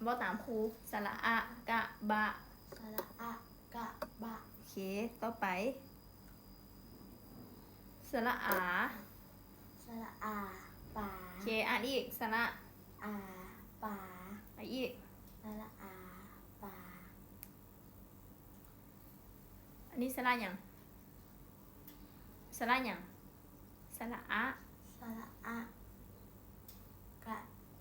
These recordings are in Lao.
ເວົ້າຕາມຄູ ສະຫຼະອະ ກະ ບະ ສະຫຼະອະ ກະ ບະ ໂອເຄ ຕໍ່ໄປ ສະຫຼະອາ ສະຫຼະອາ ປາ ໂອເຄ ອ່ານອີກ ສະຫຼະ ອາ ປາ ອ່ານອີກ ສະຫຼະອາ ປາ ອັນນີ້ສະຫຼະຫຍັງ? ສະຫຼະຫຍັງ? ສະຫຼະອະ ສະຫຼະອະ ກະ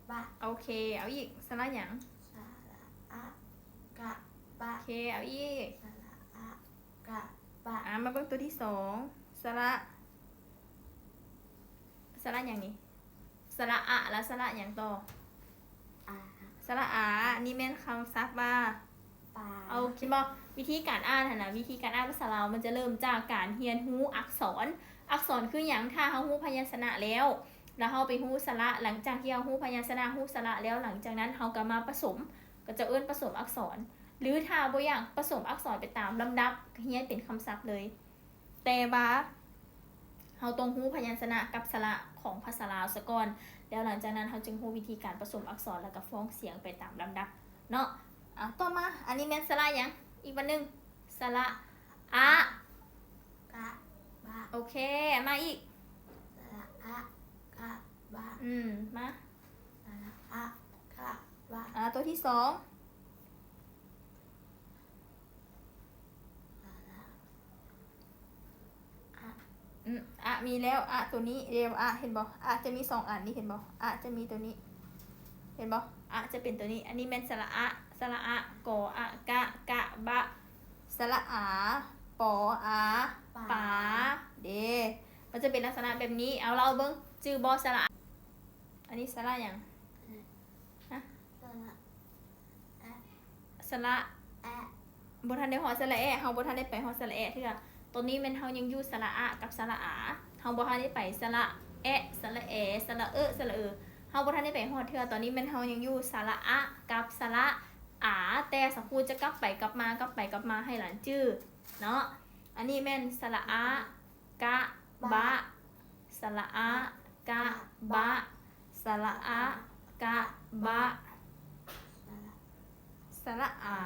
ບະ ໂອເຄ ເອົາອີກ ສະຫຼະຫຍັງ? ສະຫຼະອະ ກະ ບະ ໂອເຄ ເອົາອີກ ສະຫຼະອະ ກະ ບະ ອ່າ ມາເບິ່ງຕົວທີສອງ ສະຫຼະ ສະຫຼະຫຍັງນີ້? ສະຫຼະອະ ແລ້ວສະຫຼະຫຍັງຕໍ່? ອາ ສະຫຼະອາ ນີ້ແມ່ນຄຳສັບວ່າ ປາ ໂອເຄ ເຫັນບໍ່? ວິທີການອ່ານຫັ້ນນະ ວິທີການອ່ານພາສາລາວ ມັນຈະເລີ່ມຈາກການຮຽນຮູ້ອັກສອນ. ອັກສອນຄືຫຍັງ? ຖ້າເຮົາຮູ້ພະຍັນຊະນະແລ້ວ ແລ້ວເຮົາໄປຮູ້ສະຫຼະ ຫຼັງຈາກທີ່ເຮົາຮູ້ພະຍັນຊະນະ ຮູ້ສະຫຼະແລ້ວ ຫຼັງຈາກນັ້ນເຮົາກໍມາປະສົມ ກໍຈະເອີ້ນປະສົມອັກສອນ ຫຼື ຖ້າບໍ່ຢາກປະສົມອັກສອນໄປຕາມລຳດັບ ກໍຮຽນເປັນຄຳສັບເລີຍ. ແຕ່ວ່າເຮົາຕ້ອງຮູ້ພະຍັນຊະນະກັບສະຫຼະຂອງພາສາລາວສາກ່ອນ ແລ້ວຫຼັງຈາກນັ້ນເຮົາຈຶ່ງຮູ້ວິທີການປະສົມອັກສອນ ແລ້ວກໍຟ້ອງສຽງໄປຕາມລຳດັບເນາະ. ອ່າ ຕໍ່ມາ ອັນນີ້ແມ່ນສະຫຼະຫຍັງ? ອີກບາດໜຶ່ງ ສະຫຼະອະ ກະ ບະ ໂອເຄ ມາອີກ ສະຫຼະອະ ກະ ບະ ອືມ ມາ ສະຫຼະອະ ກະ ບະ ອ່າ ຕົວທີສອງ ອະ ອະ ມີແລ້ວ ອະ ຕົວນີ້ ເດວ ອະ ເຫັນບໍ່? ອະ ຈະມີສອງອັນນີ້ ເຫັນບໍ່? ອະ ຈະມີຕົວນີ້ ເຫັນບໍ່? ອະ ຈະເປັນຕົວນີ້ ອັນນີ້ແມ່ນສະຫຼະອະ ສະຫຼະອະ ກອ ອະ ກະ ກະ ບະ ສະຫຼະອາ ປອ ອາ ປາ ປາ ເດ້ ມັນຈະເປັນລັກສະນະແບບນີ້. ເອົາ ເລົ່າເບິ່ງ ຈື່ບໍ່? ສະຫຼະ ອັນນີ້ສະຫຼະຫຍັງ? ຮະ? ສະຫຼະ ສະຫຼະ ແອະ ບໍ່ທັນໄດ້ຮອດສະຫຼະແອະ ເຮົາບໍ່ທັນໄດ້ໄປຮອດສະຫຼະແອະເທື່ອ. ຕອນນີ້ແມ່ນເຮົາຍັງຢູ່ສະຫຼະອະກັບສະຫຼະອາ ເຮົາບໍ່ທັນໄດ້ໄປສະຫຼະແອະ ສະຫຼະແອ ສະຫຼະເອີ ສະຫຼະເອີ ເຮົາບໍ່ທັນໄດ້ໄປຮອດເທື່ອ. ຕອນນີ້ແມ່ນເຮົາຍັງຢູ່ສະຫຼະອະກັບສະຫຼະອາ ແຕ່ສັກຄູຈະກັບໄປກັບມາ ກັບໄປກັບມາໃຫ້ຫຼານຈື່ເນາະ. ອັນນີ້ແມ່ນສະຫຼະອະ ກະ ບະ ສະຫຼະອະ ກະ ບະ ສະຫຼະອະ ກະ ບະ ສະຫຼະອາ